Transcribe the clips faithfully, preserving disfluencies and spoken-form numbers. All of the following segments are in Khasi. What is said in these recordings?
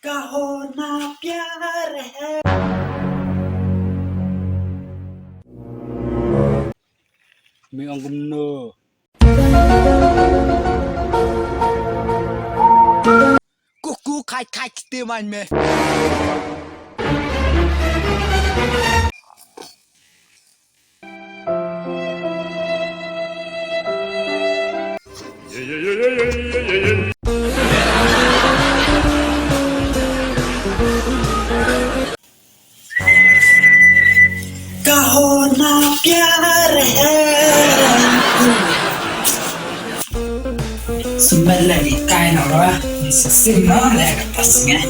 Ka hona pyar hai. Me ong kumno? Kuku khai khai kite man me. Ka hona pyar hai. Sumbat la di kai na ra. Ni sim na la ka pas ngai.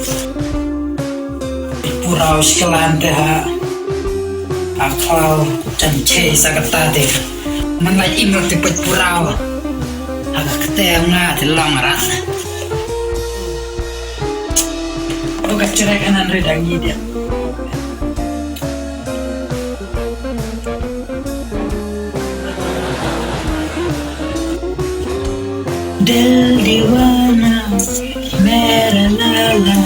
Pura uskalan te ha. Aklau chan che sa kata te. Man la im te pet pura. Aga kate nga te long rat. Ko ka chere kanan re dangi dia. Dil diwana, mera lala,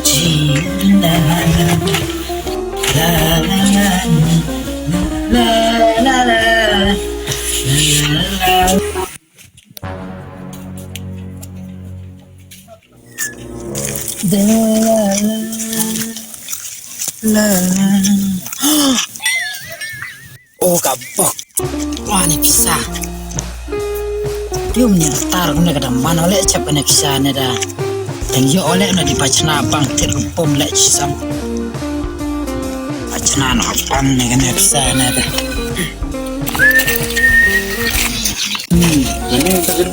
jeena lala, lala, lala, lala. Oh, ka bok. Wah, ni pisa. Dium ni tar ne ka da man ole chap ne pisa ne da. Tang yo ole na di pachna bang tir pom le chisam. Pachna no bang ne ka ne pisa ne da. Hmm, ini tak ada.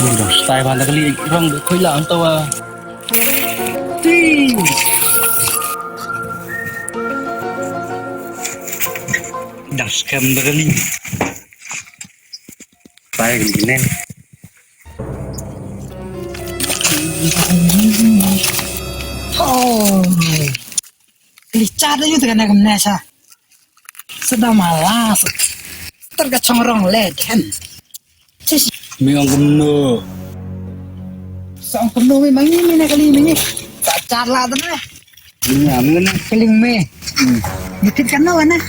Udah, style bala kali rong de khui la antawa. Ti. Dah scam dah kali. Style gini. Oh. Li cha da yu te ka ne kam ne sa. Sa da ma la sa. Ter ka chong rong le den. Chis. Mi ong kumno. Sa ong kumno mi mangi mi ne kali mi ni. Sa cha la da ne. Ni am ne. Keling mi. Ni kit kan no na.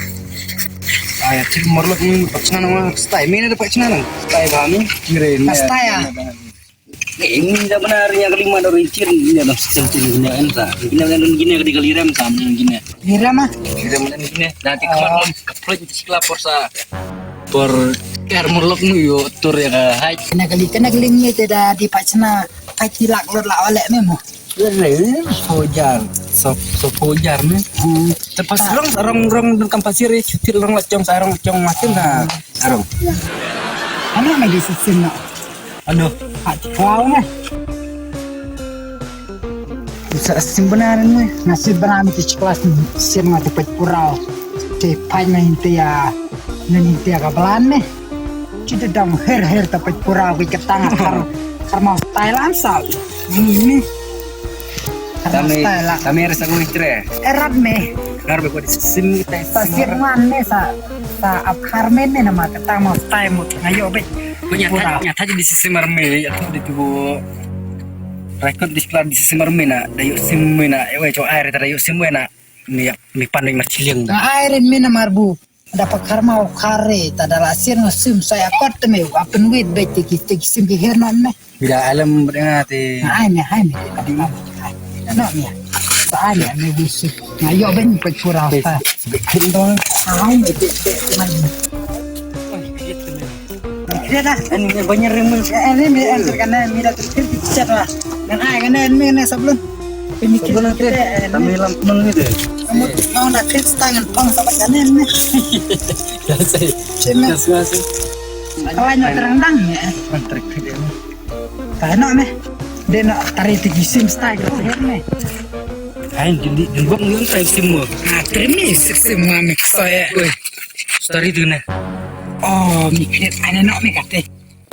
Ai, chik morlok mi pachna na. Stai mi ne pachna na. Stai ba mi. Kire ni. Stai ya. Ini dah benar ya kelima dari cir ini dah. Sentil ini kan sa. Ini kan gini di kali rem sa gini. Rem ah. Rem ini gini. Nanti keluar keluar itu sekolah porsa. Por ter muluk nu yo tur ya ka hai. Kena kali kena kali ni te da di pachna. Hai tilak lot la oleh memo. Fojar. So so fojar ni. Tepas rong rong rong dan kampasir cuti rong la chong sa rong chong makin na. Rong. Ano na di sisin na. Ano? At wow na. Sa simbanan mo, na simbanan ti chiklas sim nga ti pet purao. Ti pai na intia, na intia ka balan me. Ti dang her her ta pet purao ki katang kar kar mau style am sa. Ni ni. Kar mau Kami style la. Kami rasa ngui tre. Erat me. Kar be ko di sim kita. Sa sir man me sa sa ap kar me ne nama katang mau style mut ngayo be. Punya tanya tanya di sisi marme ya tuh di tubuh. Rekod di sekolah di sisi marme na, da yuk sim me na, eh weh cowok air da yuk sim me na. Mi mi pan mi marchiliang da. Nga ai ren me na marbu. Da pakar mau kare ta da la sir nga sim sa ya kot te me wa pen wit be te ki te ki sim ki her non me. Bila alam berdengah te. Nga ai me ai me te. No me. Sa ai me me bu sim. Nga yo ben pe pura sa. Bikin dong. Ai me te te te man. Kira dah. En me banyak remel. En me en terkena me da terkena chat lah. Dan ai kena en me ne sablon. Ini kita kita. Kami lam nun ni deh. Kamu mau nak kit tangan pang sama kena en me. Dah saya. Cuma. Dah semua sih. Kawan nak terang dang ya. Terkena. Ka no me. De no tari ti gisim stai ko her me. Ai di di di bang ngun tai sim mo. Ah, termi sim mo me soe. Oi. Tari tu ne. Oh, mi kret ane no me kate.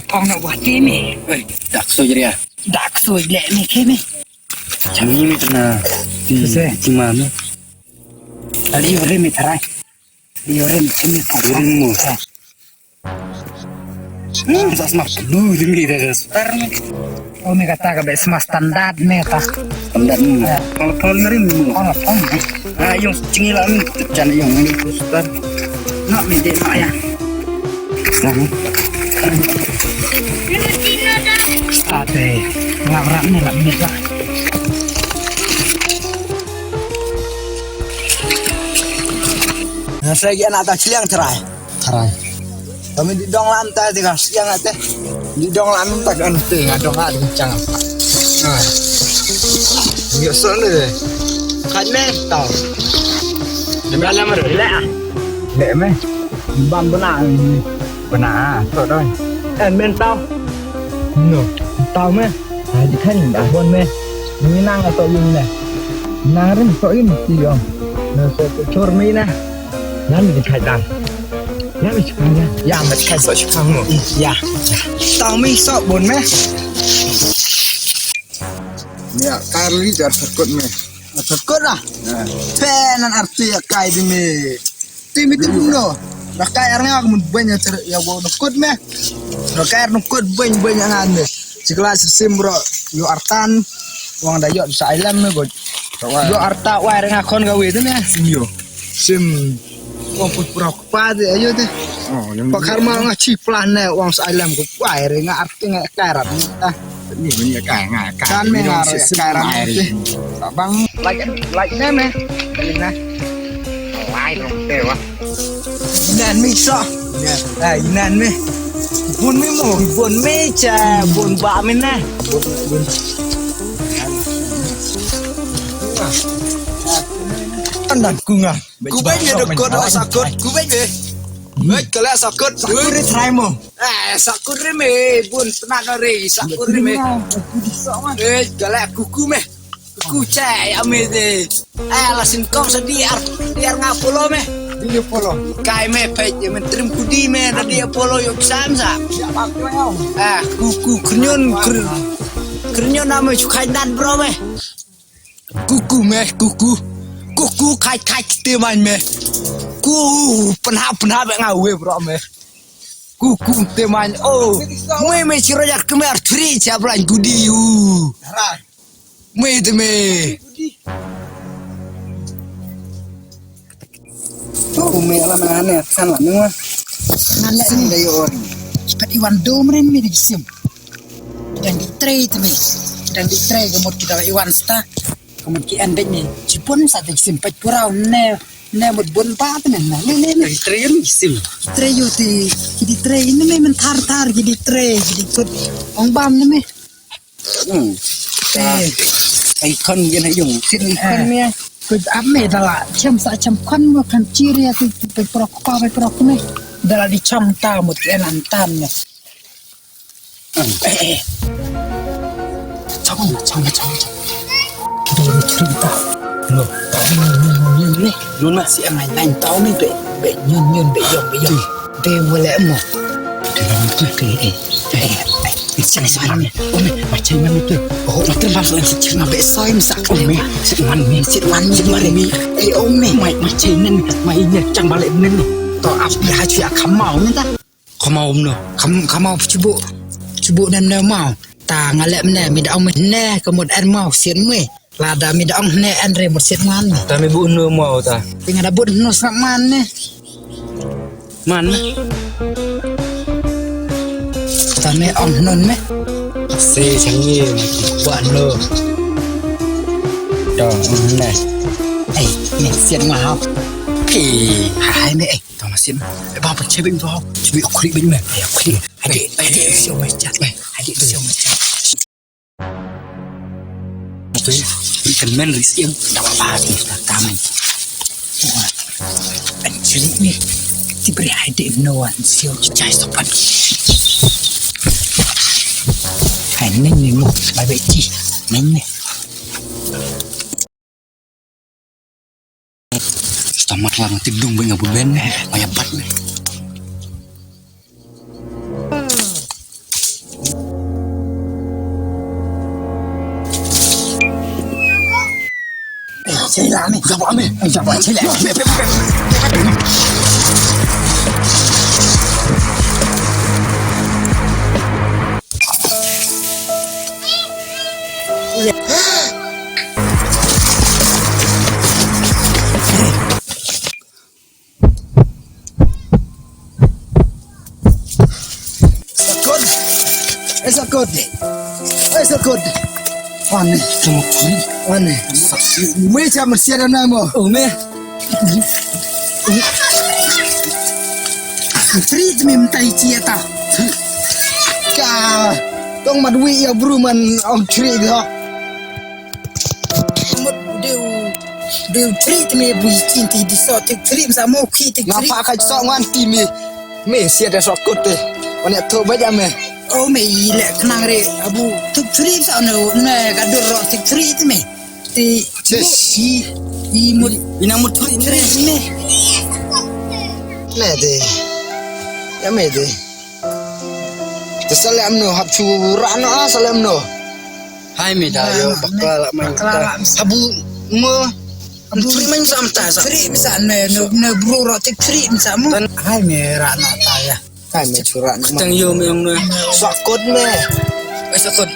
Pong no buat me. Oi, dak so jeria. Dak so le me ke me. Chami me tena. Ti ti ma me. Tadi ore me tarai. Yorin ini tak. Yorin mo. Hmm, sa smak dulu demi kita guys. Tar ni. Oh, me kata ka beh sma standard me kata. Standard me. Ya. Thol, thol ïa rim me. Thol, thol. Ah, yung chingi la me. Chan yung ni. Star. Nak me de nak ya. Star. Ate. Lap rap ni lap ni lap. Nasa lagi anak tak chiliang terai. Tharai. Kami di dong lam ta di ka siang ate. Di dong lam ta kan te nga dong ha di chang. Ha. Yo son de. Kan me tau. Di malam ru le ah. Le me. Bam bena. Bena ah, to don. Eh, men tau. No. Tau me. Ai di kan da bon me. Ni nang to yun me. Nang rin to yun ti yong. Na so to chor me na. Ngan mi khai dan. Ngan mi khai dan. Ya, mi khai so shi kang mo. Ya. Tang mi so bon me. Ya, kar li jar sakut me. Sakut lah. Ya. Pe nan arti ya kai di me. Ti mi ti no. Ba kai ar nga mun ban ya ter ya bo no kut me. Ba kai ar no kut ban ban ya ngan me. Sikla sim bro. Yo artan. Wang da yo sa ilam me go. Yo arta wai renga kon ka we tu me. Sim yo. Sim. Wang put pura pa de ayo de. Oh, yang pakar ma nga chi plan ne wang sa alam ko wai re nga arti nga karat. Ah. Ni ni ka nga ka. Kan me nga ro karat. Bang like like ne me. Ni na. Wai rong te wa. Nan mi sa. Ai nan me. Bun mi mo, bun mi cha, bun ba mi na. Bun bun. Andan ku nga. Ku bang ye dokot sakut. Ku bang ye. Wei kala sakut. Sakut ri trai mo. Eh sakut ri me bun tenat ri sakut ri me. Eh kala kuku me. Kuku cai ame de. Eh la sin kong sedi ar di ar nga polo me. Di polo. Kai me pej ye men trim kudi me na di polo yo sam sa. Ah kuku krenyun krenyun ame chukai nat bro me. Kuku me kuku. Kuku khai khai te man me. Ku penha penha be nga we bro me. Kuku te man oh. Me me chiro yak me ar tri cha blan gudi u. Me te me. Tu me ala mana ne san la nua. Nan le ni. San da yo ori. Pat iwan dom ren me di sim. Dang di trei te me. Dang di trei ga mot kita iwan sta. Ka mut ki en beit ne. Chipon sa te sim pait purau ne. Ne mut bun ba te ne. Ne ne ne. Trei sim. Trei yo te. Ki di trei ne me men thar thar ki di trei ki di kut. Ong bam ne me. Hmm. Eh. Ai kon ye na yung. Sin ai kon me. Kut ap me dala. Cham sa cham kon mo kan chiri ya te pait purau ko pait purau me. Dala di cham ta mut ki en an tan ne. Chong chong chong chong. Dei ni cerita. No, tau ni ni ni ni ni. Nun ma si angai nai tau ni be be nyun nyun be yong be yong. Be wala mo. Dei ni tu ke eh. Eh eh. Sana sana ni. Oh me macam mana tu? Oh macam baru yang sih cuma be soi masa. Oh me si wan ni si wan ni mari ni. Eh oh me mai macam ni mai ni cang balik ni. To api haji akamau ni ta. Kamau mno. Kam kamau chibu. Chibu nem ne mau. Ta ngalek mne mi da ong mne ka mut en mau sien mwe. Lada mi da ong ne en re mut sien man. Ta mi bu no mau ta. Tinga da bu no sa man ne. Man. Ta me ong non me. Se changi. Wa no. To ong ne. Ei, ne sien mau. Pi, hai me ei. Tama sien. Eh, ba, ba, chebeng ba. Chebeng aku rik beng me. Eh, aku rik. Adik, adik, siom macam. Adik, siom macam. Betul. Ikan men ris yang. Tak apa, tak apa, taman. Anjali ni. Ti beri adik no an siom cai sopan. Hai neng ni mo, bai bai ti. Neng ni. Stammer lang ti dung beng abun ben. Maya bat ni. Cila ni. Jaba cila. Ai, sakut. Wan ni. Wan ni. Saksi. Me cha mersia dan namo. Oh, me. Treat me mtai chia ta. Ka. Tong madwi ya bru man ong treat ho. Mut deu, deu treat me bu chin ti di so tik treat sa mo ki tik treat. Ngapa ka sok ngan ti me. Me sia da sokut te. Wan ya to ba ja me. Oh, me i le khnang re abu tik treat sa no ne ka dur ro tik treat me. Ti si i mut ina mut treat me. Me de. Ya me de. Te salem no hap chu rano a salem no. Hai me da yo bakla la man. Bakla la man. Habu mo. Am tri man sam ta sa. Tri sa ne ne ne bro ro tik tri sa mo. Hai me rano ta ya. Hai me chu rano. Tang yo me ong ne. Sakut me. Ai sakut.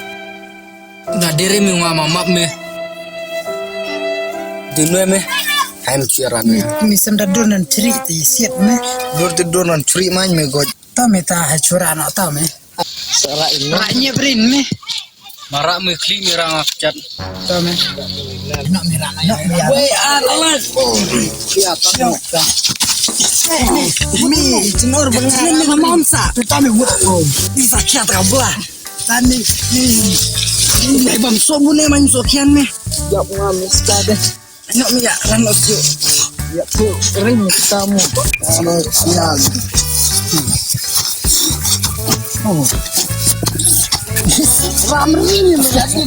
Na dere me wa ma map me. Dun me. Hai me chu rano. Mi sam da don nan tri ti siat me. Dur ti don nan tri man me go. Ta me ta ha chu rano ta me. Sara ino. Ra nye brin me. Mara me kli me rang akchat. Ta me. No me rang. No me ya. Wei alas. Oh, ya ta no. Mi jinor bang. Ni me mamsa. Tu ta me wo. Ni sa kya ta bla. Tani ni. Ni bam so mu ne man so kian me. Ya ngam stade. Ano mi ya ran os yo. Ya tu ring tamu. Ano sial. Oh. Ram ring mi ya ni.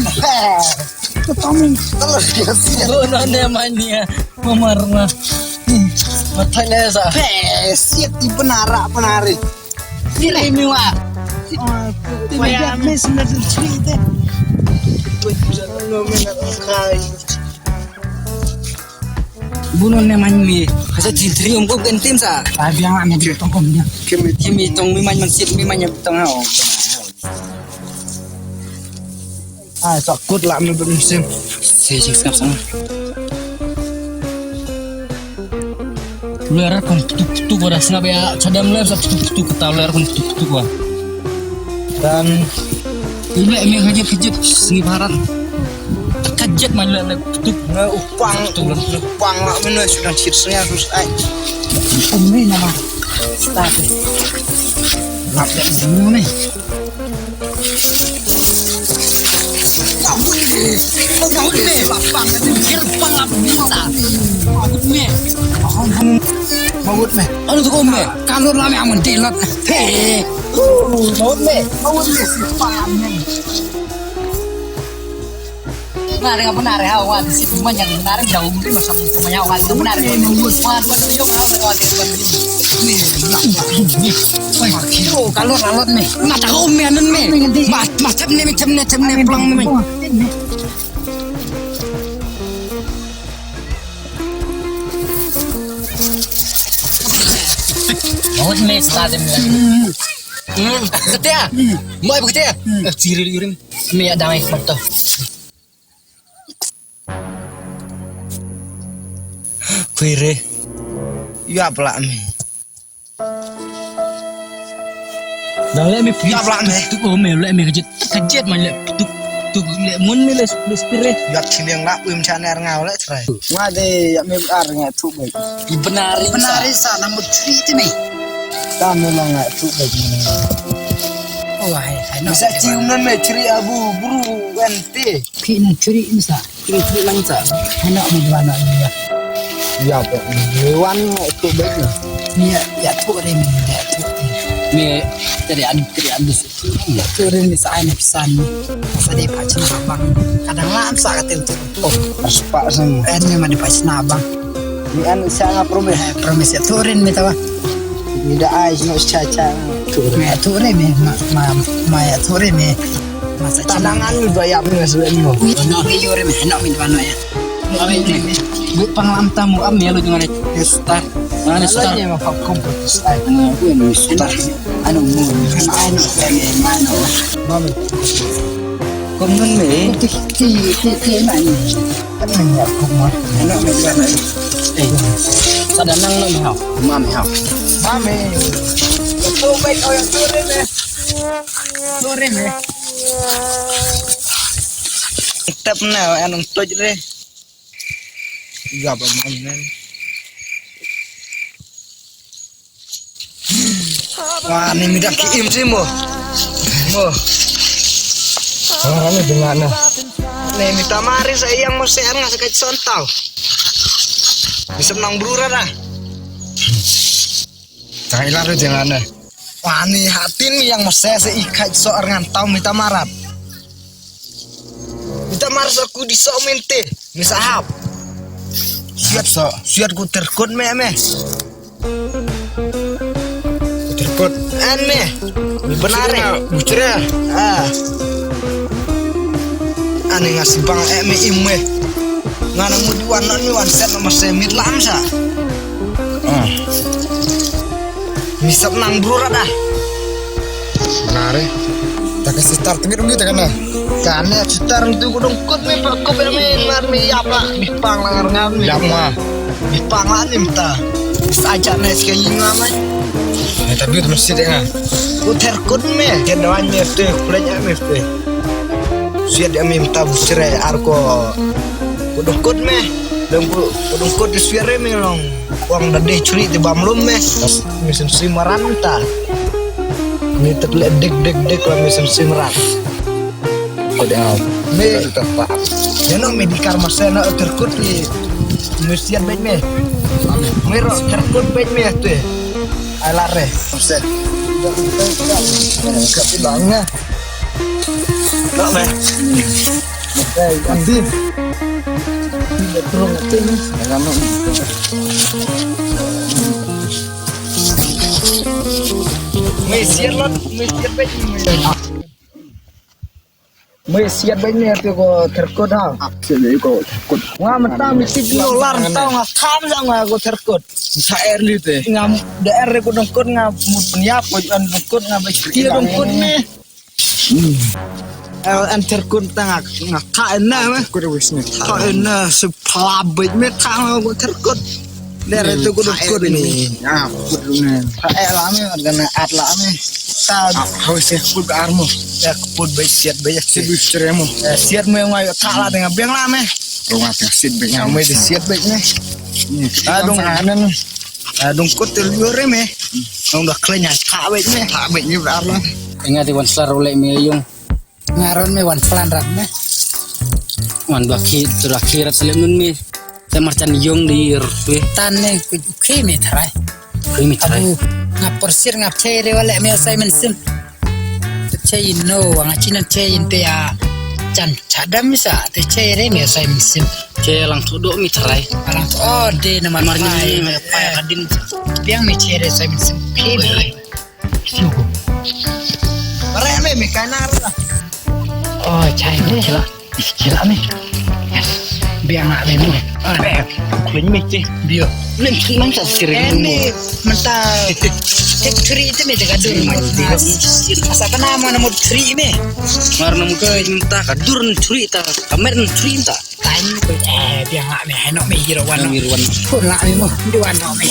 Tamu. Tamu ya sial. Bono ne mania. Mamarna. Matanya sa. Pe siat di penara penari. Sila mi wa. Ti ba ya me sila tu sila te. Buno ne man mi. Hasa jintri om ko gentim sa. Ba biang ame jre tong kom dia. Kimi tong mi man man sit mi man ya tong ha. Ai sakut la mi bun sim. Se sik sngap sang. Ler kon putuk putuk wara sngap ya chadam ler sa putuk putuk kata ler kon putuk putuk wa. Dan ile me kajit kajit sngi barat. Kajit man ler putuk. Upang upang la mi no sudah sit sngi harus ai. Umi nama. Start. Ngap ya sini ni. Maut me. Maut me. Lapang ni. Kir pang ap bisa. Maut me. Maut me. Anu tu kau me. Kalau lama amun dilat. Hei. Maut me. Maut me si pang ni. Nare nga benar ha wa si manya nare jauh ni masa manya wa benar. Wa wa yo ha wa. Ni. Oi, kalor kalor ni. Mata kau me anan me. Ma ma chem ne chem ne chem ne plang me. Maut me seladen. Hmm. Ketia? Mai ketia? Ciri yurim. Mi ya dang ai foto. Kuire. Ya pala mi. Dang le mi. Ya pala mi. Tu oh me le mi kejit. Kejit man le tu tu le mun mi le spire. Ya kiliang la wim chane ngau le trai. Nga de ya mi ar nga tu bai. Di benari. Benari sa number three ti mi. Ta mi la nga tu bai. Oh hai hai no. Bisa cium nan me ciri abu buru kan ti. Phi na churi insa. Phi na churi lang sa. Hana mi dua na ni ya. Ya pe. Wan tu baik na. Ni ya ya tu re mi ya tu. Ni tadi adu tadi adu. Ya tu re mi sa ai na pisan ni. Sa dei pa china abang. Kadang lam sa ka tel tu. Oh, sepak sang. Eh ni ma dei pa china abang. Ni an sa nga promise. Eh, promise ya tu re mi tawa. Ni da ai no cha cha. Tu re. Tu re mi ma ma ma ya tu re mi. Masa tanangan lu bayar ni masuk ni. Ui, no, ke yo re me, no, min mano ya. Ui, panglam tamu am ya lu dengan ni. Star. Mana ni star? Ni ma pop kom star. Anu, ui, ni star. Anu mu, anu, anu, mano. Mami. Kom nun me. Ti ti ti ti nani. Anu ya kom ma. Anu me mana. Eh. Sada nang no me hao. Mami hao. Mami. Tu baik oh ya tu re me. Tu re me. Tep na, an ong toj re. Gap man men. Wah, ni mi dang ki im si mo. Mo. Wah, ni dengar na. Ni mi tamari sa ïang mo se ar nga sa ka son tau. Bisa menang berura dah. Tang ilar tu jangan eh. Wah, ni hatin mi ïang mo se se ikai so ar ngan tau mi tamarat. Mi tamar so ku di so mente. Mi sahab. Siat so. Siat ku terkut me me. Terkut. An me. Benar eh. Bucra. Ah. Ani ngasi bang eh me im me. Ngana mu di wan ni wan set nama se mit lam sa. Ah. Mi sap nang bro rada. Nare. Taka sitar tengit umi taka na. Kane sitar tu ku dong kut me pa kop ya me ngar me ya pa bipang la ngar ngam me. Ya ma. Bipang la ni mta. Saja ne sekali ngam ai. Tapi tu masih dengar. Ku ter kut me. Dia doan me tu, kulit ya me tu. Siat ya me mta busre ar ko. Ku dong kut me. Dong ku dong kut di suare me long. Wang da dei churi te bam lum me. Mi sen si maran ta. Mi tet le dek dek dek la mi sen si maran. Ko de au. Me ta pa. Ya no me di kar ma sen na terkut ni. Mi siat bej me. Me ro terkut bej me tu. Ala re. Set. Ka ti bang na. Nak me. Hey, Abim. Ini terus nanti ni. Jangan no. Mesian lah, mesian baik. Mesian baik ni aku ko terkut ha. Aku ko terkut. Wah, mentang mesti dolar tau nga kam sa nga ko terkut. Sa er li te. Nga de er ko dengkut nga mut nyap ko an dengkut nga baik. Dia dengkut ni. Hmm. Eh, an terkut tang nga, nga ka ena me. Terkut wis ni. Ka ena se pala bej me ka nga go terkut. Dari tu go terkut ni. Ah, kut ni. Ka eh la me, kena at la me. Ta. Ah, hawis se kut ka armo. Ya kut bej siat bej siat bej ceremo. Eh, siat me ngai ka la tengah biang la me. Rumah tengah siat bej. Yang me di siat bej me. Ni, ah, dong. Sanganan. Ah, dong kut tu liur me. Dong dah klen ya ka bej me. Ka bej ni bar la. Ingat di wan slar ulek me yung. Ngaron me wan plan rat me. Wan dua ki, dua ki rat selem nun me. Te marchan yong di rwe. Tan ne ku ke me tharai. Ku me tharai. Abu nga porsir nga pchai re wale me Simon Sim. Pchai no, nga chinan pchai in pe ya. Chan chadam sa, te pchai re me Simon Sim. Che lang tu do me tharai. Lang tu, oh, de na mar mar ni me pa ya kadin. Biang me pchai re Simon Sim. Ke me. Siu ko. Pare me me kana ra. Oh, chai me. Kila. Kila me. Yes. Biang na me mo. Ah, me. Kuen me che. Bio. Men tri man sa sir. Eni menta. Tek tri te me te ka dur. Asa kana mo na mo tri me. Mar na mo tri menta ka dur tri ta. Kamer tri ta. Tanya ko, eh, biang na me. Heno me hiro wan. Hiro wan. Pun na me mo. Di wan na me.